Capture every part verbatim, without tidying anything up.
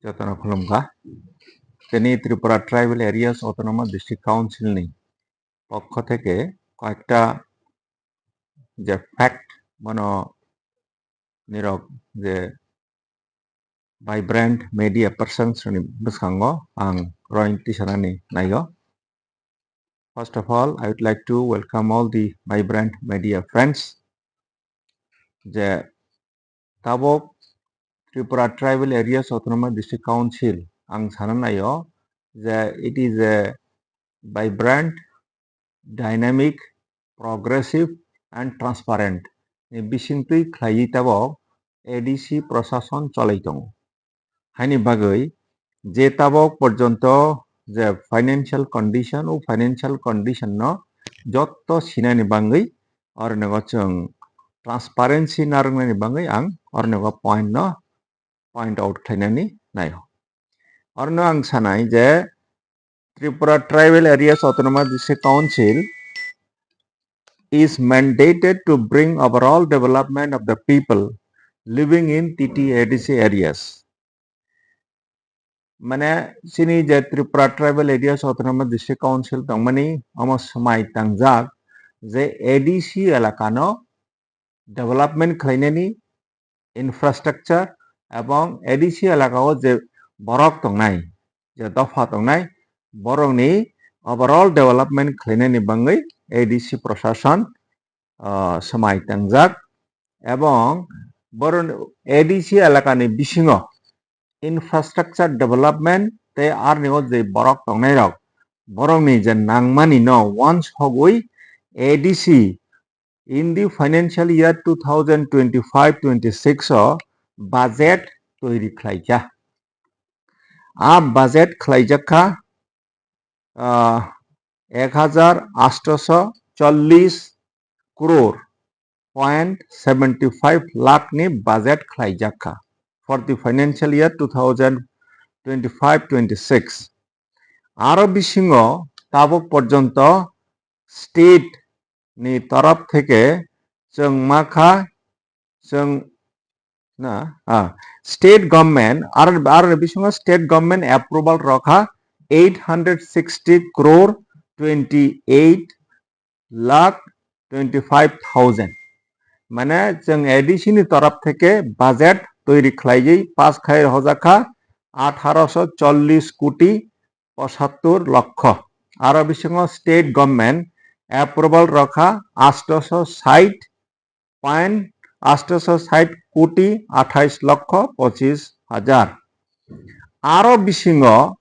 Jotono khulumkha. Chini Tripura Tribal Areas Autonomous District Council ni পক্ষ থেকে কয়েকটা যে ফ্যাক্ট, মানে, nirok je vibrant media persons ni bwskango ang roin tisanani naigo. First of all, I would like to welcome all the vibrant media friends. Je tabok Tripura Tribal Areas Autonomous District Council ang sana naio je it is a vibrant, dynamic, progressive and transparent ni bisingtwi khlaiwi tabok A D C prosason cholai tongo. Haini bagwi je tabok porjonto je financial condition, o financial condition no jotto sinani bagwi ornogo chwng transparency narwknani bagwi ang ornogo point no point out khlainani naio. Orno ang sanai je Tripura Tribal Areas Autonomous District Council is mandated to bring overall development of the people living in T T A D C areas. Mane chini je Tripura Tribal Areas Autonomous District Council tongmani omo swmai tangjak je A D C elakano development khlainani infrastructure ebong A D C elakao je borok tongnai, je dopha tongnai, borokni overall development khlainani bagwi A D C prosason, ah, swmai tangjak ebong borok A D C elakani bisingo infrastructure development tei arnio je borok tongnairok, borokni je nangmani no wansogwi A D C in the financial year two thousand twenty-five twenty-six o budget toiri khlaijak. A budget khlaijak kha, ah, ek hajar atsho chollish crore point seventy five lakh ni budget khlaijak kha for the financial year two thousand twenty-five twenty-six. Aro bisingo tabok porjonto state ni torop theke chwng ma kha, chwng na, ah, state government, aro, aro ni bisingo state government approval rokha eight hundred sixty crore twenty eight lakh twenty five thousand. Mane chwng A D C ni torop theke budget toiri khlaiwi pass khai rwjakha atharoso chollish koti pochattor lokho. Aro bisingo state government approval rokha atharoso sait point atharoso sait koti athais lokho pochis hajar. Aro bisingo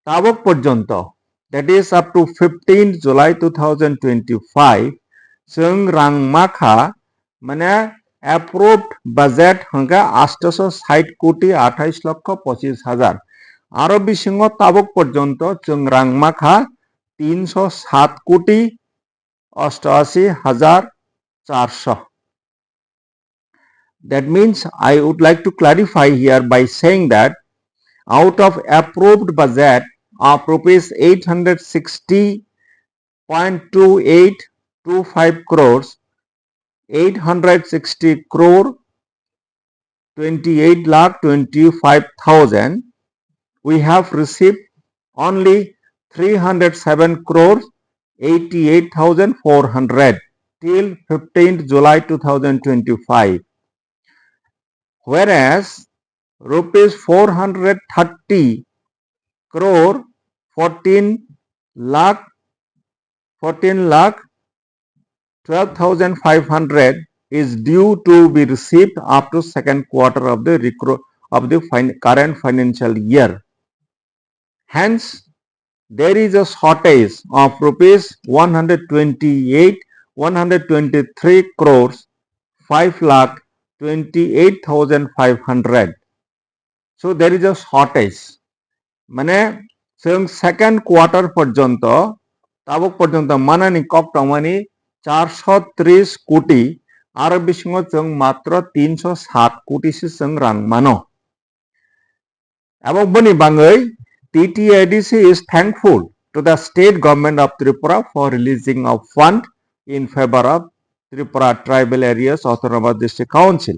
tabok porjonto, that is up to fifteenth July two thousand twenty-five, chwng rang ma kha, mane approved budget hwnkhe atharoso sait koti athais lokho pochis hajar. Aro bisingo tabok porjonto chwng rang ma kha tinso sat koti ostashi hajar charso. That means I would like to clarify here by saying that out of approved budget of rupees eight hundred sixty point two eight two five crores, eight hundred sixty crore twenty-eight lakh twenty-five thousand, we have received only three hundred seven crores eighty-eight thousand four hundred till fifteenth July two thousand twenty-five. Whereas rupees four hundred thirty crore fourteen lakh, fourteen lakh twelve thousand five hundred is due to be received up to second quarter of the recro-, of the fin-, current financial year. Hence, there is a shortage of rupees one hundred twenty-eight, one hundred twenty-three crores five lakh twenty-eight thousand five hundred. So there is a shortage. Mane, chwng second quarter porjonto, tabok porjonto manani kok tongmani charso tris koti, aro bisingo chwng matro tinso sat koti se chwng rang mano. Abo boni bangwi T T A D C is thankful to the state government of Tripura for releasing of fund in favor of Tripura Tribal Areas Autonomous District Council.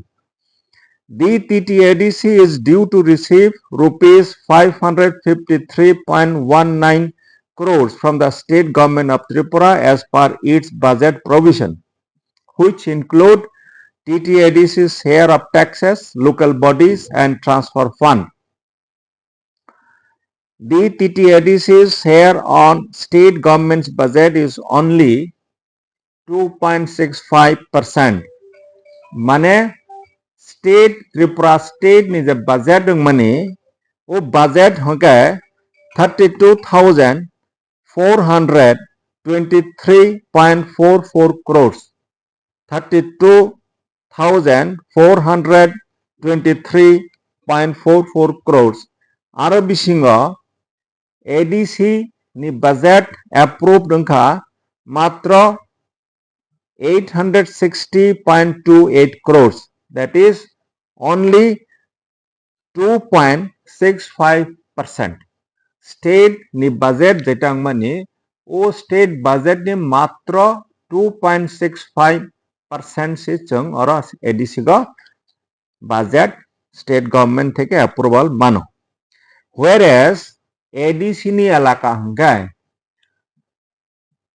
The T T A D C is due to receive rupees five hundred fifty-three point one nine crores from the state government of Tripura as per its budget provision, which include T T A D C's share of taxes, local bodies and transfer fund. The T T A D C's share on state government's budget is only two point six five percent. Mane state, Tripura state ni je budget wngmani, o budget hwnkhe thirty two thousand four hundred twenty three point four four crores. Thirty two thousand four hundred twenty three point four four crores. Aro bisingo A D C ni budget approved wngkha matro eight hundred sixty point two eight crores, that is only two point six five percent. State ni budget jeta wngmani, o state budget ni matro two point six five percent se chwng oro A D C go budget state government theke approval mano. Whereas A D C ni elaka hwnkhe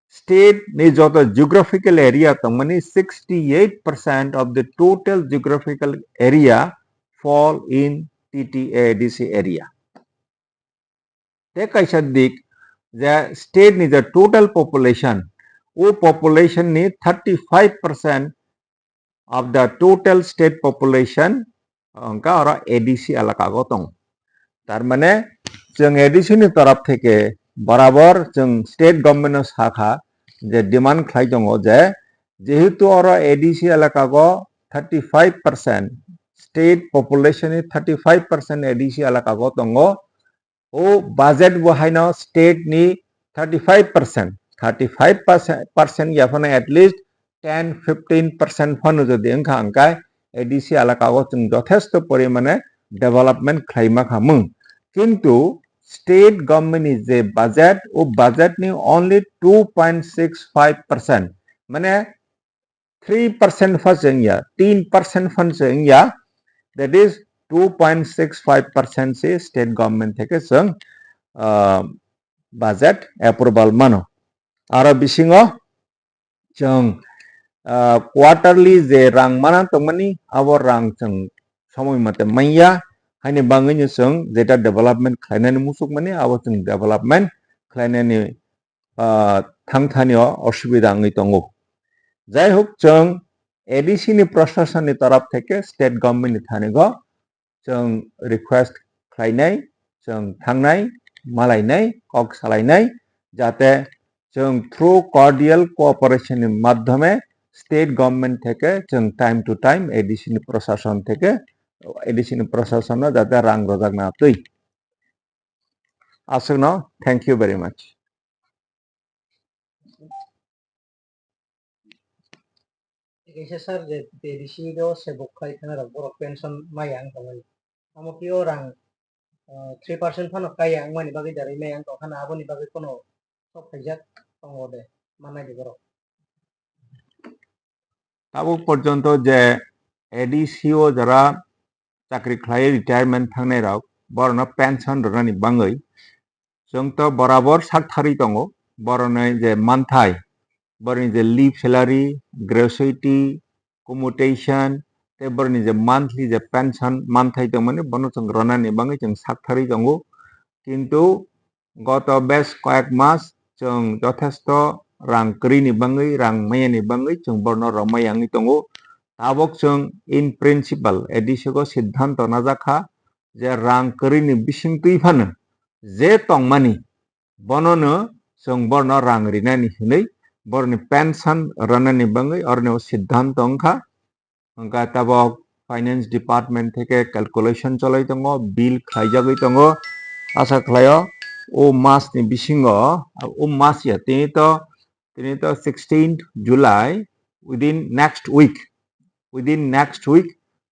state ni joto geographical area tongmani sixty eight percent of the total geographical area fall in T T A D C area. Te kaisa dik je state ni je total population, o population ni thirty five percent of the total state population hwnkha oro A D C elaka go tongo. Tar mane chwng A D C ni torop theke borabor chwng state government no sakha je demand khlai tongo je jehetu oro A D C elaka go thirty five percent, state population ni thirty five percent A D C elaka go tongo, o budget bo haino state ni thirty five percent, thirty five percent ya phano at least ten fifteen percent phano jodi wngkha hwnkhe A D C elaka o chwng jothesto porimane development khlaima kha mung. Kintu state government ni je budget, o budget ni only two point six five percent, mane three percent pha se wngya, tin percent phan se wngya, that is two point six five percent se state government theke chwng, ah, budget approval mano. Aro bisingo chwng, ah, quarterly je rang mana tongmani, abo rang chwng somoi mate manya, haini bangwino chwng jeta development khlainani muchukmani, abo chwng development khlainani, ah, thangthanio osubida wngwi tongo. Jai hok, chwng A D C ni proshasonni torop theke state government ni thanigo chwng request khlainai, chwng thangnai, malainai, kok salainai, jate chwng through cordial cooperation ni madhyome state government theke chwng time to time A D C ni proshason theke, A D C ni proshason no jate rang rojak na twi. Aswkno, thank you very much. Kaisa sir je T T A D C o sebuk khlai thangna rok borok pension maya wng tongmani. Amo khe o rang, ah, three percent phano kaya wngmani bagwi da rwi maya wng tong khana aboni bagwi kono sok khaijak tongo de mannai de borok. Tabuk porjonto je A D C o jara chakri khlai retirement thangnai rok borokno pension rwnani bangwi chwng to borabor sak tharwi tongo. Borokni je manthai, borokni je leave salary, gratuity, commutation, tei borokni je monthly je pension manthai tongmani, bono chwng rwnani bangwi chwng sak tharwi tongo. Kintu goto bes koyek mas chwng jothesto rang kwrwini bangwi, rang mayani bangwi chwng borno romai yangwi tongo. Tabok chwng in principle A D C o siddhanto najak kha je rang kwrwini bisingtwi phano je tongmani bonono chwng borno rang rinani hwnwi boroni pension rwnani bangwi oroni o siddhanto wngkha. Hwnkha tabok finance department theke calculation choloi tongo, bill khlaijagwi tongo. Asa khlaio o mas ni bisingo, o mas ya tini to, tini to sixteenth July, within next week, within next week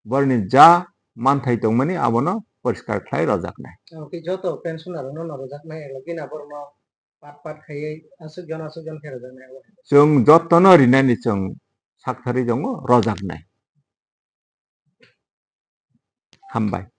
borni ja manthai tongmani abono poriskar khlai rojaknai. Omo khe joto pensioner rokno no rojaknai, elo gina borokno pat pat khaiwi aswk jon aswk jon khe rojaknai abo. Chwng jotono rinani chwng sak tharwi tongo, rojaknai. Hambai.